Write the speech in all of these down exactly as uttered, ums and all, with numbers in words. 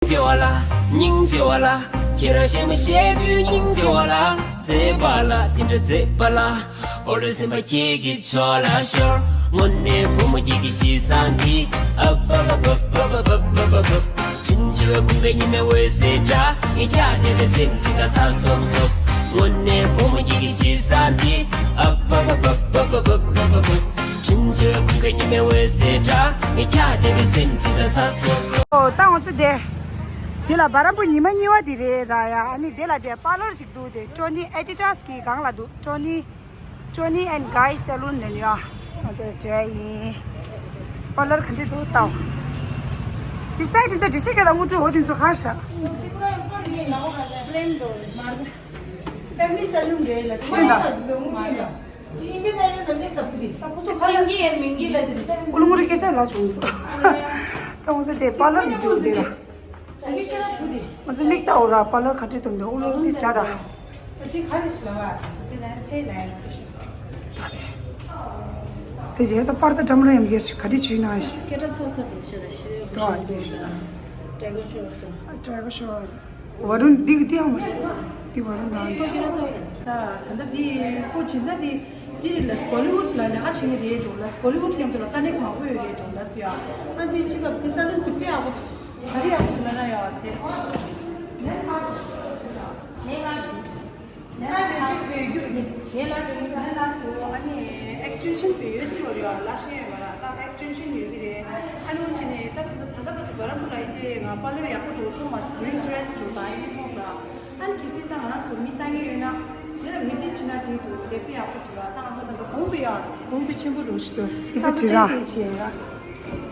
ཆེ་བ་ལ། སྙིང་རྗེ་བ་ལ། ཁྱེད་རང་གཞན་མ་བཤད་དུས་སྙིང་རྗེ་བ་ལ། མཛེས་པ་ལ་དེ་འདྲ་མཛེས་པ་ལ། ཨོ་ལོ་སེམས་པ་ཁྱེད་ཀྱི་ཕྱོགས་ལ་ཤོར། དངོས་གནས་བུ་མོ་ཁྱེད་ཀྱི་གཤིས་བཟང་འདི། ཨབ་ཨབ་ཨབ། དྲིན་ཆེ་བའི་ཁུངས་པའི་ཉི་མའི་འོད་ཟེར་འདྲ། ངས་ཀྱང་དེ་བས་སེམས་ཅིག་ལ་ཚ་སོབ་སོབ། དངོས་གནས་བུ་མོ་ཁྱེད་ཀྱི་གཤིས་བཟང་འདི། ཨབ་ཨབ་ཨབ། དྲིན་ཆེ་བའི་ཁུངས་པའི་ཉི་མའི་འོད་ཟེར་འདྲ། ངས་ཀྱང་དེ་བས་སེམས་ཅིག་ལ་ཚ་སོབ་སོབ། ཨོ་ད་ང་ཚོ་དེ། དེ་ལ་བ་རམ་པུ་ཉི་མ་གཉིས་པ་དེ་རེད་ར་ཡ། ཨ་ནི་དེ་ལ་དེ་པར་ལར་ཅིག་འདུག་དེ་ཀྲོ་ནི་ཨེ་ཌི་ཌ་སི་གི་སྒང་ལ་འདུག་ཀྲོ་ནི། Toni and Guy Salon ནས་ཡ། ཨ་དེ་འདྲ་ཡིན། པར་ལར་ག་འདྲ་འདུག་ལྟ། དེ་སའི་དེ་ཚོ་འདྲི་ཤེས་ག་ལ་དངོས་གྲུབ་འོ་དེ་ཚོ་གར་ཤག Family salon རེད་ལ་ཤེས་ད། ཨུ་ལུ་ངུ་རི་སྐད་ཆ་ལ་བྱུང་། ད་ང་ཚོ་དེ་པར་ལར་ཞིག་འདུག་དེ་ལ། ང་ཚོ་མིག་ལྟ་འོ་ར་པར་ལར་ག་འདྲ་འདུག་འདུག་ཨུ་ལུ་ཏིས་ད་ད། དེ་རེད་ད་པར་ད་འགྲམ་ར་ཡང་གེར་ག་འདྲ་བྱུང་ན་ཤི། སྐད་གྲགས་ཚོགས་ཚོགས་དེ་ཤི་ར་ཤི་ར་ཡོད་པ་ཤི་ར་ཤི་ར་ཤི་ར། ད་ང་ཤོར་ད། ད་ང་ཤོར། བ་རུང་འདི་གི་འདི་ཧ་མ་སི། འདི་བ་རུང་ད་འདི། ཁོ་ཁྱེད་རང་ཚོ་རེད། ད་ད་ལྟ་འདི་ཁོ་བྱིན་ན་འདི། འདི་རེད་ལ་སི་བོ་ལི་ཝུད་ལ་ལས་ཀ་བྱེད་ཀྱི་རེད་འགྲོ་ལ་སི་བོ་ལི་ཝུད་མཉམ་དུ་ལ་ཀ་ནེག་མང་པོ་ཡོད་རེད་འགྲོ་ལ་སི་ཡ། ཨ་འདི་ཅི་ལབ་འདི་ས་ལུན་དུ་དཔེ་ཡག་པོ་འདུག་ག་རེ་ཡག་པོ་འདུག་ལབ་ན་ཡ་དེ། ངས་ལ་དེ་ངས་ལ་དེ་ངས་ལ་དེ་ཨ་ནི་ཨེག་སི་ཊེན་ཤན་དེ་ཡོད་སྲིད་པ་རེད་ཡ་ལ་ཤེས་ཡོད་མ་ར་ད་ཨེག་སི་ཊེན་ཤན་ཡོད་ཀྱི་རེད། ཨ་ནི་འོན་ཅི་ནས་ད་ད་ད་ད་བར་དུ་བར་དུ་ལ་ཡིན་དེ་ང་པར་ལར་ཡག་པོ་འགྲོ་མཐོང་མ་སི་གི་རིན་ཌི་རེ་སི་འགྲོ་ད་ཡིན་མཐོང་ས། ཨ་ནི་གལ་སྲིད་ད་ང་རང་ཚོ་མི་ལྟ་མཁན་ཡོད་ན། དེ་ལ་བི་ཛིཊ་བྱེད་ན་འགྲིག་འདུག་དེ་དཔེ་ཡག་པོ་འདུག་ལ་ད་ང་ཚོ་ད་ལྟ་གོང་དུ་ཡ་གོང་དུ་ཆེན་པོ་རུ་ཞིག་འདུག་དེ་ཚོ་ད་དུས་ར། ཚོ་ཏན་ཏན་བྱེད་ཡ།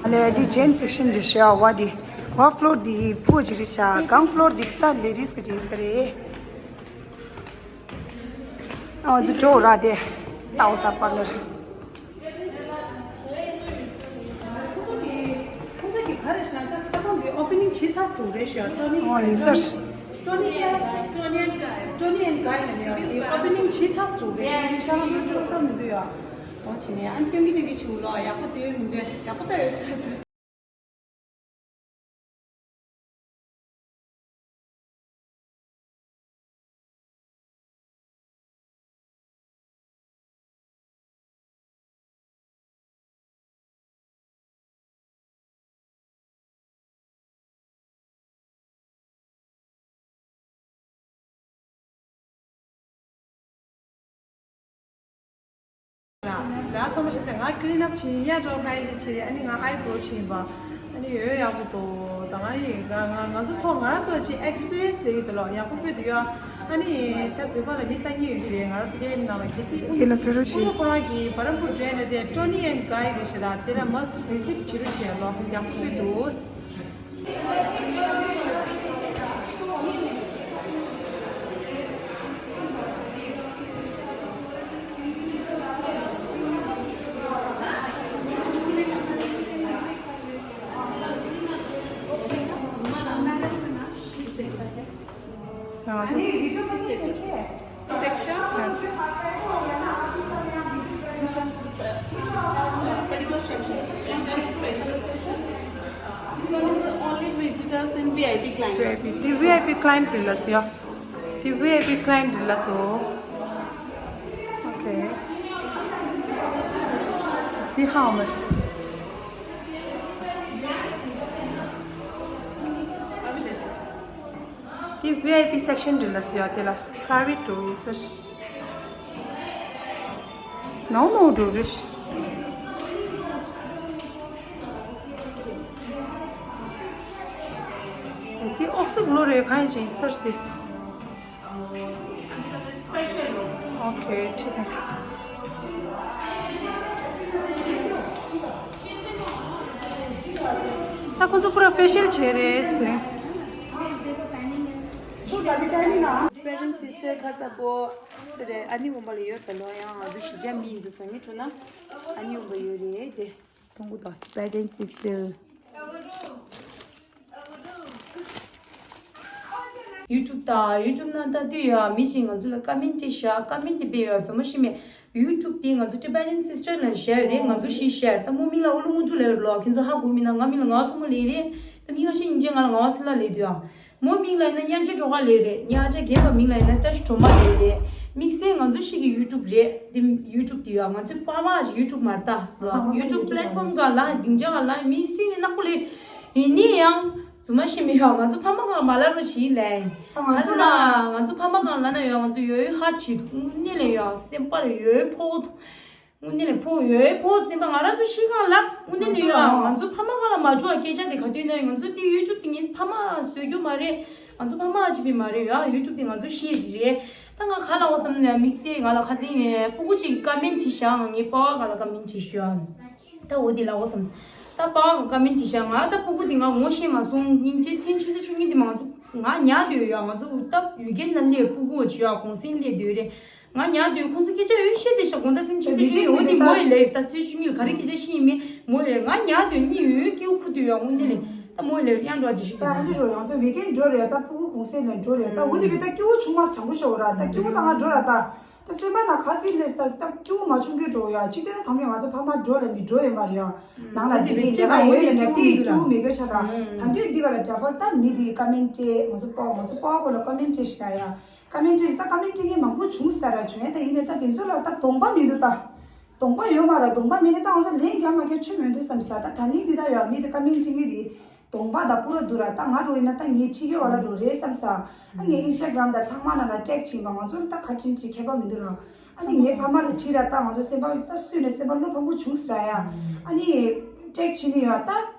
ཨ་ལས་འདི་ཇེན་སེག་ཤན་རེད་ཤག་བ་འདི། བ་ཕློར་འདི་ཕུ་ཅིག་རེད་ཤག་སྒང་ཕློར་འདི་ད་ལེ་ཌིས་གི་ཇེན་སི་རེད། ཨ་ང་ཚོ་འགྲོ་ར་དེ། ལྟ་འོ་ད་པར་ལར། ཁོང་ཚོ་གི་ཁོང་ཚོ་གི་ག་རེ་ཞེ་ན་ད་ཁ་སང་དེ་ཨོ་པེ་ནིང་བྱེད་ཚར་འདུག་རེད་ཤག་ཊོ་ནི། ཨོ་ཡིན་ས་རེད། ཊོ་ནི་ཀ་ཊོ་ནི་ཨེན་ཀའི། ཊོ་ནི་ཨེན་ཀའི་ལ་ནི་ཨོ་པེ་ནིང་བྱེད་ཚར་འདུག་རེད་ཤག་ཤ་ལ་ཁོང་ཚོ་ལྟ་མི་འདུག་ཡ། ཨོ་བྱེད་ནས་ཨ་ནི་སྟོན་གི་སྟོན་གི་བྱུང་ལོ། ཡག་པོ་དེ་མི་འདུག་ཡག་པོ་ལྟ་ཡོད་ས་འདུག་ལ་ཚང་མ་ཤེས་ཚེ་ང་ཀི་ལིན་ཨབ་བྱེད་ཡ་འགྲོ་ཁ་ཡི་བྱེད། ཨ་ནི་ང་ཨའི་བོ་བྱེད་པ། ཨ་ནི་ཡོད་ཡག་པོ་འདུག་ད་ང་ཡི་ང་ང་ང་ཚོ་ཚོ་ང་རང་ཚོ་ཅིག་ཨེག་སི་པི་རི་ཡན་སི་ལས་ཡོད་དེ་ལོ་ཡག་པོ་སྤོས་དུ་ཡོད། ཨ་ནི་ད་བོད་པ་ལ་མི་ལྟ་ཉེ་ཡོད་ཀྱི་རེད། ང་རང་ཚོ་སྐད་ནང་ལ་གལ་སྲིད་ཨུ་དེ་ལ་ཕེ་རོ་ཨུ་ཆེས། ཁོ་རང་གི་བ་རམ་པུར་འདྲེན་ལ་དེ་ཊོ་ནི་ཨེན་ཀའི་རེད་ཤག་ལ་དེ་ལ་མ་སི་བི་ཛིཊ་བྱེད་རོགས་བྱེད་ཡ་ལོ་ཡག་པོ་སྤོས་འདུག section. This one, uh, particular section. This one is only visitors and V I P clients. V I P, the V I P client རེད་ལ་སོ། The V I P client རེད་ལ་སོ། Okay. འདི་how much? འདི་V I P section རེད་ལ་སོ་ཡ། དེ་ལ་private door རེད་ཟེར། No, no door རེད། འདི་ཨོག་སི་བྷོ་ལོ་རེད། གང་ཡིན་ཅིག་ཡིན་ཟེར་ཏེ། Okay, ཐིག་ཨ། ད་ཁོ་ཚོ་པུ་ར་ཕེ་ཤལ་བྱས་རེད་ཟེར། Brother and sister ཁ་ཚ་པོ་དེ་རེད། ཨ་ནི་འོང་པ་ལ་ཡོད་ད་ལོ། ཡང་ང་ཚོ་གཞིས་ཆགས་མི་ཡིན་ཚོ་ཟ་ངེ་འཕྲོ་ན་ཨ་ནི་འོང་པ་ཡོད་རེད་དེ། གཏོང་གོ་ད། Brother and sister. YouTube དང་YouTube ནང་ལྟ་དུས་ཡ་མི་གཅིག་ང་ཚོ་ལ་ཀ་མེན་བྲིས་ཤག་ཀ་མེན་དེ་དཔེ་ཡ་ཚོ་མ་ཤི་མེད། YouTube དེ་ང་ཚོ་Tibetan sister ལ་བཞག་རེད། ང་ཚོ་ཤི་བཞག་ད་མོ་མིང་ལ་ཨུ་ལུ་ངུ་ཆུ་ལ་ཡོད་ལོ། ཁྱེད་ཚོ་ཧ་གོ་མིན་ན། ང་མིང་ལ་ང་ཚོ་མོ་ལི་རེད། མི་ཁ་ཤས་ཡིན་ཅེ་ང་ལ་ངག་དབང་ཚེ་ལགས་ལབ་དུས་ཨ། མོ་མིང་ལ་ཡིན་ན་དབྱངས་ཅན་སྒྲོལ་དཀར་ལབ་རེད། ངའི་ཨ་ཅག་རྒན་པ་མིང་ལ་ཡིན་ན་བཀྲ་ཤིས་སྒྲོལ་མ་ལབ་རེད། དམིགས་བསལ་ང་ཚོ་ཞིག་གི་ཡུ་ཊུབ་རེད། དེ་ཡུ་ཊུབ་དེ་ཡོད་ང་ཚོའི་ཕ་མ་ཞིག་ཡུ་ཊུབ་མ་རེད་ད། ཡུ་ཊུབ་པི་ལེ་ཊི་ཕོམ་ག་ལ་སྡིངས་ཆ་ག་ལ་མི་སུས་ནས་ནག་པོ་ལས། ཡིན་ནི་ཡང་རྫུན་མ་བཤད་མི་ཡོད། ང་ཚོ་ཕ་མ་གང་མ་ལབ་རོགས་བྱེད་ལས། ང་ཚོ་ལ་ང་ཚོ་ཕ་མ་གང་ལབ་ན་ཡོད། ང་ཚོ་ཡོད་ཧ་བྱེད་འདུག་དངོས་གནས་ལས་ཡོད་སེམས་པ་ལ་ཡོད་ཕོག་འདུག་དངོས་གནས་ལས་ཕོག་ཡོད་ཕོག་སེམས་པ་ང་རང་ཚོ་ཤི་གང་ལབ་དངོས་གནས་ལས་ཡོད། ང་ཚོ་ཕ་མ་གང་ལ་མ་བྱུང་བ་སྐད་ཆ་དེ་ག་དུས་ན་ང་ཚོ་དེ་ཡུ་ཊུབ་དེ་ངའི་ཕ་མ་བཟོས་རྒྱུ་མ་རེད། ང་ཚོ་ཕ་མ་བྱེད་པའི་མ་རེད་ཡ། ཡུ་ཊུབ་དེ་ང་ཚོ་ཤི་ཞིག་རེད། ད་ང་ག་ལ་འོ་བསམ་ནས་དམིགས་བསལ་ང་ལ་ཁ་སང་ངའི་སྤུ་གུ་གཅིག་ཀ་མེན་ཊི་བྲིས་ཤག་ངའི་པ་ཕ་ག་ལ་ཀ་མེན་ཊི་བྲིས་ཤག་ད་འོ་དེ་ལ་འོ་བསམ། ད་པ་ཕ་ག་ཀ་མེན་ཊི་བྲིས་ཤག་ང་ད་སྤུ་གུ་དེ་ང་ངོ་ཤེས་མ་སོང་། སྙིང་རྗེ་མཚན་ཆུ་ཚོད་བཅུ་གཉིས་དེ་མ་ང་ཚོ་ང་ཉལ་སྡོད་ཡོད། ང་ཚོ་ད་ཡུལ་གྱར་ནང་ལས་སྤུ་གུ་བྱོས་ཡ་གུང་སེང་ལས་སྡོད་རེད། ང་ཉལ་སྡོད་ཁོང་ཚོ་སྐད་ཆ་ཡོད་བཤད་དེ་ཤག་དགོང་དག་སེམས་ཆུ་ཚོད་བཅུ་གཉིས་འོ་དེ་མོ་ཡི་ལས་ད་ཚོད་བཅུ་གཉིས་ལ་ག་རེ་སྐད་ཆ་བཤད་ཡིན་མིན་མོ་ཡི་ལས། ང་ཉལ་སྡོད་གཉིད་ཡོད་སྐྱིད་པོ་ཁུག་སྡོད་ཡ་དངོས་གནས་ལས། ད་མོ་ཡི་ལས་གཡང་འགྲོ་འདྲི་ཞིག་ད་ཨ་འདི་རོ་ཡང་ཚོ་ཝི་ཀེན་འགྲོ་རེད། ད་སྤུ་གུ་གུང་སེང་ལས་འགྲོ་རེད། ད་འོ་དེ་བས་ད་སྐྱིད་པོ་བྱུང་མ་དྲང་པོ་ཤོད་ར། ད་སྐྱིད་པོ་ད་ང་འགྲོ་ར། ད་ད་སེམས་པ་ན་ཁ་ཕི་ལས་ད་ད་སྐྱིད་པོ་མ་བྱུང་གི་འགྲོ་ཡ། ཅིག་དེ་ན་དམ་ཡང་ང་ཚོ་ཕ་མ་འགྲོ་ལ་མི་འགྲོ་ཡོད་མ་རེད་ཡ། ནང་ལ་དེ་ནས་ལས་ཀ་ཡོད་ལས་ན་དེ་སྐྱིད་པོ་མི་དགོས་ཆ་ད། ད་འདོད་འདི་ག་ལ་འདྲ་པར་ད་མི་དེ་ཀ་མེན་ཊི་ང་ཚོ་པོ་ང་ཚོ་པོ་གོ་ལ་ཀ་མེན་ཊི་ཞིག་ད་ཡ། ཀ་མེན་ཊི་ད་ཀ་མེན་ཊི་ངས་མང་པོ་བྱུང་ས་ར་བྱུང་ཡ། ད་ཡིན་ནའི་ད་དེ་ཚོ་ལ་ད་གདོང་པ་མི་འདུག་ད་གདོང་པ་ཡོད་མ་ར། གདོང་པ་མེད་ནའི་ད་ང་ཚོ་ལན་རྒྱག་མ་རྒྱག་ཆོ་མི་འདུག་བསམ་ས། ད་ད་ནི་འདི་ད་ཡོད་མི་དེ་ཀ་མེན་ཊི་ངས་དེ་གདོང་པ་ད་པུ་ར་འདུག་ར། ད་ང་འགྲོ་ཡིན་ན་ད་ངའི་ཁྲིད་ཡོད་བ་ལ་འགྲོ་རེད་བསམ་ས། ཨ་ངས་ཨིན་སི་ཊ་གྷ་རམ་ད་ཚང་མ་ནང་ལ་ཊེག་བྱིན་པ་ང་ཚོ་ད་ཁ་ཕྲིན་ཁྲིད་ཁྱད་པར་མི་འདུག་ར། ཨ་ནི་ངའི་ཕ་མ་ལ་ཁྲིད་ར། ད་ང་ཚོ་སེམས་པ་ད་སུས་ནས་སེམས་པ་བློ་ཕམ་པོ་བྱུང་ས་ར་ཡ། ཨ་ནི་ཊེག་བྱིན་ནི་ཡོད་ད།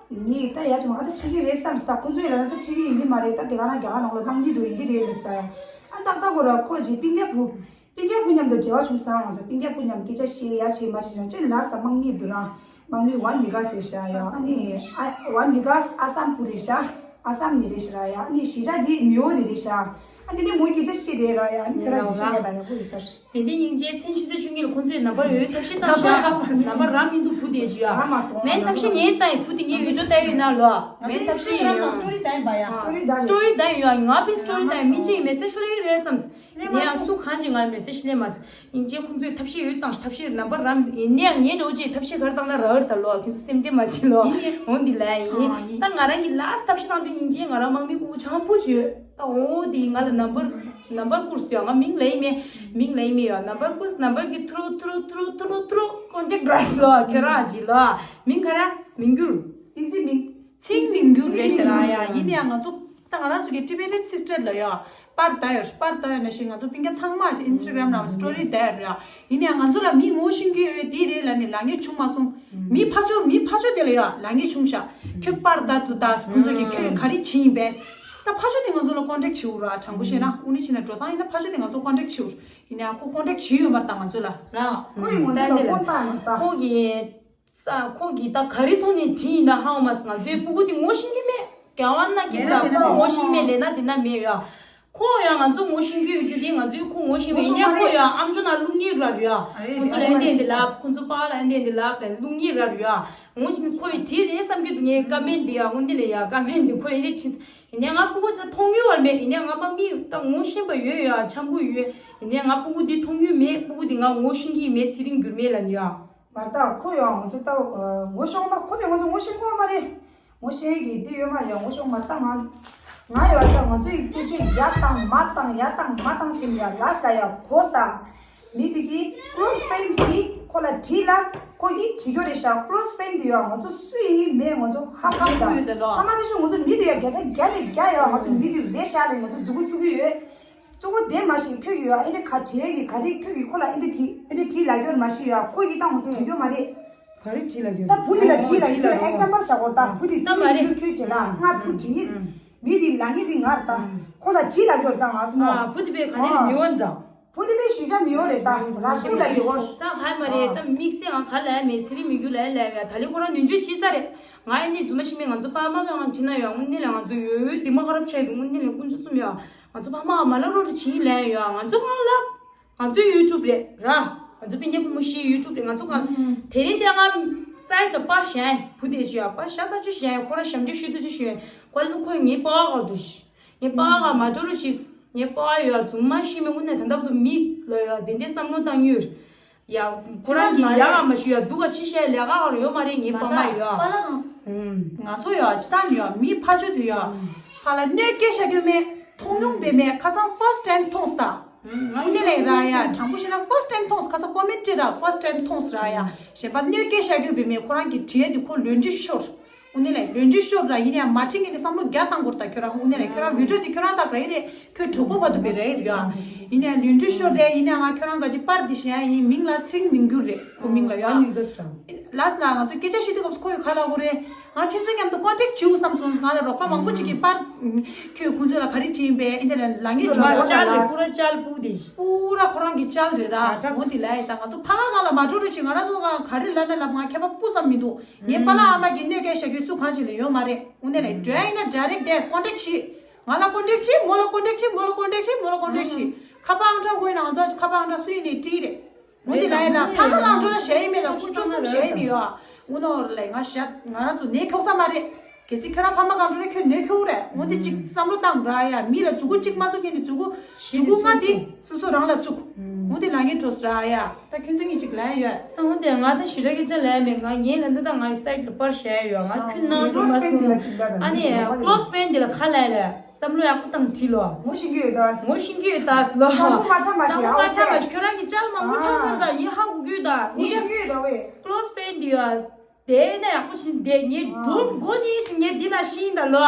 མི་ད་ཡ་ཅི་མ་ད་ཆི་གི་རེད་བསམ་ས། ཁོ་ཚོ་ཡི་ལ་ན་ད་ཆི་གི་ཡིན་གི་མ་རེད། ད་དེ་ག་ན་རྒྱ་གར་ནང་ལ་དམག་མི་འགྲོ་ཡིན་གི་རེད་ལབ་ས་ར་ཡ། ཨ་ཏག་ཏག་གོ་ར་ཁོ་ཅི་སྤུན་ཀྱག་བུ། སྤུན་ཀྱག་བུ་མཉམ་དུ་འབྲེལ་བ་བྱུང་སོང་། ང་ཚོ་སྤུན་ཀྱག་བུ་མཉམ་སྐད་ཆ་བཤད་ཡ་བྱེད་མ་བྱེད་ཅང་ཅི་ལ་ས་དམག་མི་འདུག་ར། དམག་མི་ཝན་ཝི་ག་ཟེར་ཤག་ཡ། ཨ་ནི་ཨ་ཝན་ཝི་ག་ཨ་སམ་བུ་རེད་ཤག་ཨ་སམ་ནི་རེད་ཤག་ར་ཡ། ཨ་ནི་གཞིས་ཆགས་འདི་མིའོ་ནི་རེད་ཤག་ཨ་ནི་ནི་མོ་སྐད་ཆ་བཤད་རེད་ར་ཡ། ཨ་ནི་ཁྱོད་རང་ཇི་ཤེས་ཡ་ད་ཡག་པོ་ཡིན་ས་རེད། དེ་འདི་སྙིང་རྗེ་མཚན་ཆུ་ཚོད་བཅུ་གཉིས་ལ་ཁོང་ཚོས་ནམ་བར་ཡོད་ཐབས་ཤེས་བཏང་ཤག་ནམ་བར་ར་མི་འདུག་བུ་དེ་ཅུ་ཡ། མེད་ཐབས་ཤེས་ངས་བཏང་ཡིན། བུ་དེ་ངས་བི་ཌི་ཡོ་བལྟ་ཡོད་ན་ལོ། མེད་ཐབས་ཤེས་ཡིན། སི་ཊོ་རི་བཏང་ཡིན་པ་ཡ། སི་ཊོ་རི་བཏང་ཡིན། ང་པའི་སི་ཊོ་རི་བཏང་ཡིན། མི་གཅིག་མེ་སེ་ཇི་སླེབས་ཀྱི་རེད་བསམ། ངས་ཡང་སུ་གང་ཅིག་ང་ལ་མེ་སེ་ཇི་སླེབས་མ་སོང་། སྙིང་རྗེ་ཁོང་ཚོས་ཐབས་ཤེས་ཡོད་བཏང་ཤག་ཐབས་ཤེས་ནམ་བར་ར་མི་འདུག་ཡིན་ནའང་ངས་འདྲ་བོ་ཅིག་ཐབས་ཤེས་ག་རེ་བཏང་ན་རག་གི་རེད་ད་ལོ། ཁྱོད་ཚོ་སེམས་ཁྲལ་མ་བྱེད་ལོ། འོང་འདི་ལ་ཡིན། ད་ང་རང་གི་ལ་སི་ཊི་ཐབས་ཤེས་བཏང་དུས་སྙིང་རྗེ་ང་རང་དམག་མི་སྤུ་གུ་ཆེན་པོ་ཅིག་ཡོད། ད་འོ་དེ་ང་ལ་ནམ་བར་ནམ་བར་བསྐུར་སོང་ཡ། ང་མིང་ལབ་ཡི་མེད། མིང་ལབ་ཡི་མེད་ཡ། ནམ་བར་བསྐུར་སོང་། ནམ་བར་གི་ཐུ་རུ་ཐུ་རུ་ཐུ་རུ་ཐུ་རུ་ཐུ་རུ་ཀོན་ཊེག་རག་སོང་ལོ། ཁྱོད་རང་ཅིག་ལོ། མིང་ག་རེ། མིང་འགྱུར། ཏིང་ཙི་མིང་། ཚིག་མིང་འགྱུར་རེད་ཤག་ར་ཡ། ཡིན་ནའང་ང་ཚོ་ད་ང་རང་ཚོ་གི་ཊི་བེ་ཊན་སི་སི་ཊར་ལ་ཡ། པར་ད་ཡོད། པར་ད་ཡོད་ན་ཞིག་ང་ཚོ་སྤུན་ཀྱག་ཚང་མ་ཅིག་ཨིན་སི་ཊ་གྷ་རམ་ནང་སི་ཊོ་རི་ད་ཡོད་ར། ཡིན་ནའང་ང་ཚོ་ལ་མི་ངོ་ཤེས་ཀྱི་ཡོད་དེ་རེད་ལབ་ནས་ལབ་མཁན་བྱུང་མ་སོང་། མི་ཕར་ཕྱོགས་མི་ཕར་ཕྱོགས་དེ་ལ་ཡ་ལབ་མཁན་བྱུང་ཤག་ཁྱོད་པར་ད་དུ་ད་ཁོང་ཚོ་གི་ཁྱོད་ག་རེ་བྱེད་ཡིན་པས། ད་ཕར་ཕྱོགས་དེ་ང་ཚོ་ལ་ཀོན་ཊེག་བྱེད་འུ་ར། དྲང་པོ་བཤད་ན་དངོས་གནས་བྱས་ན་འགྲོ་སྟངས་ཡིན་ན་ཕར་ཕྱོགས་དེ་ང་ཚོ་ཀོན་ཊེག་བྱེད་འུ། ཡིན་ནའང་ཁོ་ཀོན་ཊེག་བྱེད་ཡོད་མ་རེད་ད་ང་ཚོ་ལ་ར། ཁོ་ཡིན་ང་ཚོ་ལ་ཕོན་བཏང་མ་རེད་ད། ཁོ་གི་ས་ཁོ་གིས་ད་ག་རེ་ཐོག་ནས་བྲིས་ཡིན་ད་ཧ་གོ་མ་སོང་། ང་ཚོའི་སྤུ་གུ་དེ་ངོ་ཤེས་ཀྱི་མེད། རྒྱལ་བ་ན་གི་ས་ཁོ་ངོ་ཤེས་མེད་ལས་ན་དེ་ན་མེད་ཡ། ཁོ་ཡང་ང་ཚོ་ངོ་ཤེས་ཀྱི་ཡོད་རྒྱུ་དེ་ང་ཚོའི་ཁོ་ངོ་ཤེས་མེད། ཡིན་ནའང་ཁོ་ཡང་ཨམ་ཅོག་ནང་བླུག་མཁན་ར་རེད་ཡ། ཁོ་ཚོ་ལ་ཨེ་འདྲ་འདི་ལབ། ཁོ་ཚོ་པཱ་ལ་ཨེ་འདྲ་འདི་ལབ་ལབ་བླུག་མཁན་ར་རེད་ཡ། ངོ་ཤེས་ཁོ་ཡི་བྲིས་རེད་བསམ་གྱི་འདུག་ངའི་ཀ་མེན་འདི་ཡ། དངོས་འདི་ལས་ཡ་ཀ་མེན་འདི་ཁོ་ཨེ་འདྲ་བྲིས། ཡིན་ནའང་ང་སྤུ་གུ་དེ་མཐོང་མྱོང་བ་མེད། ཡིན་ནའང་ང་དམག་མི་ད་ངོ་ཤེས་པ་ཡོད་ཡ། འཆམ་པོ་ཡོད། ཡིན་ནའང་ང་སྤུ་གུ་འདི་མཐོང་མྱོང་མེད། སྤུ་གུ་འདི་ང་ངོ་ཤེས་ཀྱི་མེད། ཚེ་རིང་འགྱུར་མེད་ལབ་ནི་ཡ། མ་རེད་ད། ཁོ་ཡང་ང་ཚོ་ལྟ་བུ་ངོ་ཤོང་མ། ཁོ་མི་ང་ཚོ་ངོ་ཤེས་ཁོ་མ་རེད། ངོ་ཤེས་ཀྱི་འདི་ཡོད་མ་རེད། ངོ་ཤོང་མ་ད་ང་ང་ཡོད་ད། ང་ཚོ་ཡི་སྐད་ཆ་ཡ་བཏང་མ་བཏང་ཡ་བཏང་མ་བཏང་བྱེད་མི་ཡ་ལ་ས་ཡ་གོ་ས། མི་དེ་གི་ཀློ་སི་ཕེན་དེ་གི་ཁོ་ལ་དྲིས་ལ་ཁོ་གིས་བྲིས་རྒྱུ་རེད་ཤག་ཀློ་སི་ཕེན་དེ་ཡོད་ང་ཚོ་སུ་ཡིན་མེད་ང་ཚོ་ཧ་གོ་མི་ད། ཐ་མ་དེ་ཤུ་ང་ཚོ་མི་དེ་ཡ་བརྒྱ་ཆ་བརྒྱ་ལས་བརྒྱ་ཡོད། ང་ཚོ་མི་དེ་རེད་ཤག་ལས་ང་ཚོ་མཛུ་གུ་བཙུགས་ཀྱི་ཡོད། གཙོ་བོ་དེ་མ་ཤེས་ཁྱོད་ཀྱིས་ཡོད་ཨེ་འདྲ་ག་བྲིས་ཀྱི་ག་རེ་ཁྱོད་ཀྱིས་ཁོ་ལ་ཨེ་འདྲ་བྲིས་ཨེ་འདྲ་བྲིས་ལབ་རྒྱུ་མ་ཤེས་ཡོད། ཁོ་ཡིས་ད་ངོ་བྲིས་རྒྱུ་མ་རེད། ག་རེ་བྲིས་ལབ་རྒྱུ། ད་བུ་དེ་ལ་བྲིས་ལབ་རྒྱུ་ཨེག་ཛམ་པལ་བཞག་གོ་ད་བུ་དེ་ད་མ་རེད། ཁྱོད་བྱེད་ལ་ང་བུ་བྲིས་ཡིན། མི་དེ་ལབ་མཁན་དེ་ང་རེད་ད། ཁོ་ལ་བྲིས་ལབ་རྒྱུ་རེད་ད་ང་སོ་མོ། ཨ་བུ་དེ་པས་ག་ནས་མི་འོང་འདྲ། བུ་དེ་པས་གཞིས་ཆགས་མི་འོང་རེད་ད། ར་སྐུལ་ལ་ཡོད་གོ། ད་ཧ་མ་རེད་ད། དམིགས་བསལ་ང་ག་ལ་མེད། ཚེ་རིང་མི་རྒྱུ་ལ་ལ་ཡ་ད་ལི་ཁོ་རང་ནུས་འཇོན་ཤེས་ས་རེད། ང་ཡ་ནི་རྫུན་མ་ཤི་མེད། ང་ཚོ་ཕ་མ་གང་བྲིས་ན་ཡང་དངོས་གནས་ལ་ང་ཚོ་ཡོད་ཡོད་དེ་མ་ཁ་རབ་ཆགས་ཡོད་དངོས་གནས་ལ་དཀོན་མཆོག་གསུམ་ཡ། ང་ཚོ་ཕ་མ་མ་ལབ་རོགས་རེ་བྱིན་ལན་ཡོད། ང་ཚོ་གང་ལབ། ང་ཚོའི་ཡུ་ཊུབ་རེད་ར། ང་ཚོ་སྤུན་ཀྱག་བུ་མོ་བཞིའི་ཡུ་ཊུབ་རེད། ང་ཚོ་གང་དེ་རིང་དེ་ང་སར་དང་པར་བཞག་བུ་དེ་ཅི་ཡ་པར་ཤ་སྟག་ཅིག་བཞག་ཁོ་རང་ཞབས་འདྲེན་ཞུ་དུས་ཅི་ཞུ་ཁོ་ལ་ཁོས་ངའི་པ་ག་འགྲོ་ཤི། ངའི་པ་ག་མ་འགྲོ་རུ་ཤི། ངའི་པ་ཡོད་རྫུན་མ་ཤི་མེད་དངོས་གནས་ད་ལྟ་བུ་དུ་མི་ལ་ཡོད་དེ་འདྲའི་བསམ་བློ་བཏང་ཡོད། ཡ། ཁོ་རང་གིས་ཡ་ག་མ་ཞུ་ཡ་སྡུག་ག་ཕྱི་བཤད་ལས་ཀ་ག་རུ་ཡོད་མ་རེད། ངའི་པ་མ་ཡོད། པ་ལ་གང་། ང་ཚོ་ཡོད་ཅི་ད་ནི་ཡོད་མི་ཕ་ཆོས་དུ་ཡོད་ཕ་ལ་གནོད་སྐྱེལ་བྱ་རྒྱུ་མེད། མཐོང་མྱོང་བེ་མེད་ཁ་སང་first time་མཐོང་ས། ཨུ་ནི་ལས་ར་ཡ་དྲང་པོ་བཤད་ན་first time་མཐོང་ས། ཁ་སང་comment་སྤྲད་ར་first time་མཐོང་ས་ར་ཡ་གཞན་པ་གནོད་སྐྱེལ་བྱ་རྒྱུ་བེ་མེད་ཁོ་རང་གི་བྲིས་དེ་ཁོ་ལོན་འདྲི་ཤོར། ཨུ་ནི་ལས་ལོན་འདྲི་ཤོར་ར་ཡིན་ཡ་མ་ཁྲིད་ངེས་ནི་བསམ་བློ་རྒྱ་བཏང་དགོས་ད་ཁྱོད་རང་ཨུ་ནི་ལས་ཁྱོད་རང་video་དེ་ཁྱོད་རང་དག་རེད་རེད། ཁྱོད་གྲོགས་པོ་བར་དུ་བེ་རེད་ཡ། ཡིན་ཡ་ལོན་འདྲི་ཤོར་རེད་ཡིན་ཡ་ང་ཁྱོད་རང་ག་ཅི་པར་འདི་བཞེངས་ཡིན་མིང་ལ་ཚིག་མིང་འགྱུར་རེད་ཁོ་མིང་ལ་ཡ། ཨ་ནི་ག་ས་རང་། ལ་ས་ན་ང་ཚོ་སྐད་ཆ་བཤད་དུས་སྐབས་སུ་ཁོ་ཡི་ཁ་ལ་གོ་རེད། ང་ཁྱོད་ཚོ་མཉམ་དུ་contact་བྱེད་དགོས་བསམ་སོང་ང་ལ་རོགས་པ་མང་པོ་ཅིག་གིས་པར། ཁྱོད་ཁོང་ཚོ་ལ་ག་རེ་བྲིས་ཡིན་པས་ཨིན་ཏེ་ལ་ལ་ངའི་ཇོ་པར་ལ་ཅལ་རེད་པུ་ར་ཅལ་པུ་དེ། པུ་ར་ཁོ་རང་གི་ཅལ་རེད་ར་འོ་དེ་ལ་ཡིན་ད་ང་ཚོ་ཕ་མ་གང་ལ་མ་འགྲོ་རེ་ཅིག་ང་རང་ཚོ་གང་ག་རེ་ལབ་ན་ལབ་ང་ཁྱད་པར་སྤུ་ཙམ་མི་འདུག་ངའི་པ་ལགས་ཨ་མ་གིས་གནོད་སྐྱེལ་བྱ་རྒྱུའི་སུ་གང་ཅིག་ལ་ཡོད་མ་རེད་འོ་དེ་ལ་འདྲ་ཡིན་ན་direct་དེ་contact་བྱེད། ང་ལ་contact་བྱེད་མོ་ལ་contact་བྱེད་མོ་ལ་contact་བྱེད་མོ་ལ་contact་བྱེད་ཁ་པར་ཨང་གྲངས་དགོས་ན་ང་ཚོ་ཁ་པར་ཨང་གྲངས་སུ་ཡིན་ནས་བྲིས་རེད། འོ་དེ་ལ་ཡིན་ན་ཕ་མ་གང་འགྲོ་ན་ཞེ་ཡི་མེད་ལ་ཁུ་ཆུ་སུམ་ཞེ་ཡི་མེད་ཡོད། འུ་ནོ་ལས་ང་ཞག་ང་རང་ཚོ་ནད་ཁྱོག་ས་མ་རེད། གལ་སྲིད་ཁྱོད་རང་ཕ་མ་གང་འགྲོ་ན་ཁྱོད་ནད་ཁྱོག་རེད། འོ་དེ་གཅིག་བསམ་བློ་བཏང་ར་ཡ་མི་ལ་མཛུ་གུ་གཅིག་མ་བཙུགས་མཁན་ནི་མཛུ་གུ་མཛུ་གུ་ལྔ་དེ་སོ་སོ་རང་ལ་བཙུགས། འོ་དེ་ལ་ངས་འགྲོ་ས་ར་ཡ་ད་ཁྱོད་ཚོ་གཉིས་གཅིག་ལ་ཡོད། ད་འོ་དེ་ང་ད་ཞི་ར་གི་ཅ་ལས་མེད་ང་ངའི་ལ་འདི་ད་ང་ཡི་site་ལ་པར་བཞག་ཡོད་ང་ཁྱོད་ནང་འགྲོ་མ་སོང་། ཨ་ནི་close friend་དེ་ལ་ཁ་ལ་ལ། བསམ་བློ་ཡག་པོ་བཏང་དྲིས་ལོ། ངོ་ཤེས་ཀྱི་ཡོད་ད། ངོ་ཤེས་ཀྱི་ཡོད་ད་ལོ། ཅང་པོ་མ་ཆགས་མ་ཤེས་ཅང་པོ་མ་ཆགས་མ་ཤེས་ཁྱོད་རང་གི་ཅལ་མང་པོ་ཆགས་ཚར་ད་ཡིན་ཧ་གོ་གི་ཡོད་ད། ངོ་ཤེས་ཀྱི་ཡོད་ད་ཝེ། close friend་དེ་ཡ་དེ་ན་ཡག་པོ་བྱིན་དེ་ངའི་སྒྲུང་མགོ་ནས་བྱིན་ངས་འདི་ན་ཤེས་ཡིན་ད་ལོ།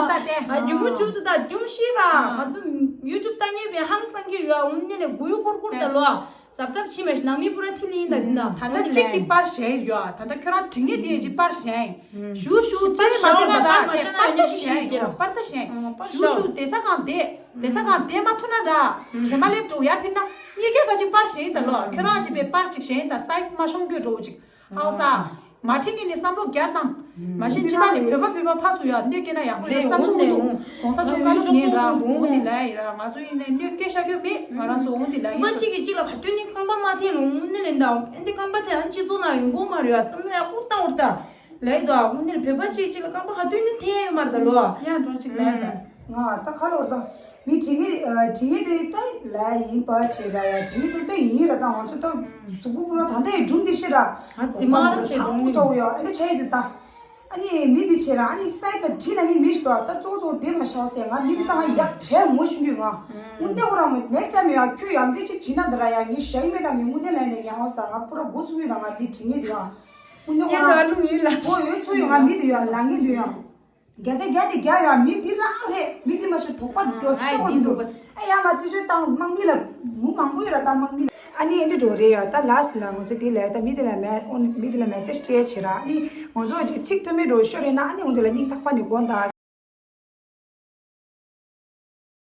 ད་དེ་རྒྱུ་མོ་ཆུ་དུ་ད་རྒྱུ་ཤེས་ར་ང་ཚོ་YouTube་ལྟ་ཉེས་པའི་ཧང་སང་གི་ཡོད་འུན་ནས་ལས་དགོས་ཡོད་ཁོར་ཁོར་ད་ལོ། གཟབ་གཟབ་ཕྱི་མ་ནང་མི་པུ་ར་ཁྲི་ལིན་ད་འདི་ན་ད་ལྟ་གཅིག་གི་པར་བཞེངས་ཡོད་ད་ལྟ་ཁྱོད་རང་དྲི་ངེས་དེ་ཡི་པར་བཞེངས། ཞུ་ཞུ་ཙེ་མ་དེ་ན་ར་པར་ད་བཞེངས་པར་ད་བཞེངས་པར་ད་བཞེངས། ཞུ་ཞུ་དེ་ས་གང་དེ་དེ་ས་གང་དེ་མ་ཐུ་ན་ར་བྱེ་མ་ལེབ་འགྲོ་ཡ་ཕིར་ན་གཉིས་ཀའི་ཀ་ཅིག་པར་བཞེངས་ད་ལོ་ཁྱོད་རང་ཅིག་པའི་པར་ཅིག་བཞེངས་ད་size་མ་ཤོང་རྒྱུ་འགྲོ་ཅིག་ཧའོ་ས། མ་ཁྲིད་ཀྱི་ནི་བསམ་བློ་རྒྱ་བཏང་། མ་གཞི་ཅི་ད་ནི་བོད་པ་བོད་པ་ཕར་ཚུར་ཡ་གནོད་སྐྱེལ་ན་ཡག་པོ་ཡོད་བསམ་བློ་མི་འདུག་གོང་ས་མཆོག་བཀའ་སློབ་ཉན་ར་འོ་འདི་ལ་ཡི་ར་ང་ཚོ་ཡིན་ནའི་གནོད་སྐྱེལ་བྱ་རྒྱུ་མེད་ང་རང་ཚོ་འོ་འདི་ལ་ཡི་མ་གཅིག་གིས་གཅིག་ལ་ག་དུས་ནི་རྐང་པ་མ་འཐེན་རུང་འོ་འདི་ལེན་ད་ཨེ་འདི་རྐང་པ་འཐེན་ཨ་སྤྱི་ཚོགས་ནང་ཡོང་གོ་མ་རེད་བསམ་བློ་ཡག་པོ་བཏང་བར་ད་ལ་ཡི་ད་འོ་འདི་ལ་བོད་པ་གཅིག་གཅིག་ལ་རྐང་པ་ག་དུས་ནི་འཐེན་ཡོད་མ་རེད་ད་ལོ། ཡང་འགྲོ་གཅིག་ལ་ཡི་ད། ང་ད་ཁ་ལོར་ད། མི་དྲི་ངེས་ཨ་དྲི་ངེས་དེ་ལྟ་ལ་ཡིན་པ་བྱེད་ར་ཡ་དྲི་ངེས་དེ་ལྟ་ཡིན་ར་ད་ང་ཚོ་ད་གཟུགས་པོ་པོ་ར་ད་ལྟ་ཡི་སྒྲུང་འདི་ཤེས་ར། ང་དེ་མ་ར་བྱེད་སྒྲུང་འདི་ཚ་བོ་ཡོད་ཨ་ནི་ཆ་ཡི་དེ་ད། ཨ་ནི་མི་འདི་བྱེད་ར་ཨ་ནི་སའི་ད་དྲི་ན་ངའི་མི་ཞིག་ཏོ་ད་གཙོ་བོ་གཙོ་བོ་དེ་མ་ཤ་བ་ཟེར་ང་མི་འདི་ད་ང་ཡག་བྲལ་ངོ་ཤེས་ཀྱི་ང་། དངོས་གནས་ཁོ་རང་ངོ་next time་ཡ་ཁྱོད་ཡང་སྐྱོད་ཅིག་བྱིན་ན་ད་ར་ཡ་ངའི་ཞ་ཡི་མེད་ད་ངའི་དངོས་གནས་ལན་ནས་ཉང་བ་ས་ང་པུ་ར་འགོ་ཚུགས་ཡོད་ད་ང་མི་དྲི་ངེས་དེ་ཡ། དངོས་གནས་ཁོ་རང་ངོ་ཡོད་ཚོ་ཡོད་ང་མི་འདི་ཡ་ལ་ངེས་འདི་ཡ། བརྒྱ་ཆ་བརྒྱ་ནས་བརྒྱ་ཡོད་མི་འདི་རང་རེད། མི་འདི་མ་ཤོད་དོགས་པ་འགྲོ་སྲིད་པོ་མི་འདུག་ཨེ་ཡ་མ་རྩིས་སྤྲོད་བཏང་དམག་མི་ལ་མུ་མང་པོ་ཡོད་ར་ད་དམག་མི་ལ་ཨ་ནི་ཨེ་འདྲ་འགྲོ་རེད་ཡ། ད་last་ལ་ང་ཚོ་དེ་ལས་ད་མི་དེ་ལ་མེ་ཨོ་མི་དེ་ལ་message་སྤྲད་བྱེད་ར་ཨ་ནི་ང་ཚོ་ཅིག་ཚིག་ཐོན་མེད་འགྲོ་ཤོར་རེད་ན་ཨ་ནི་འོ་དེ་ལ་སྙིང་ཐག་པ་ནས་དགོངས་དག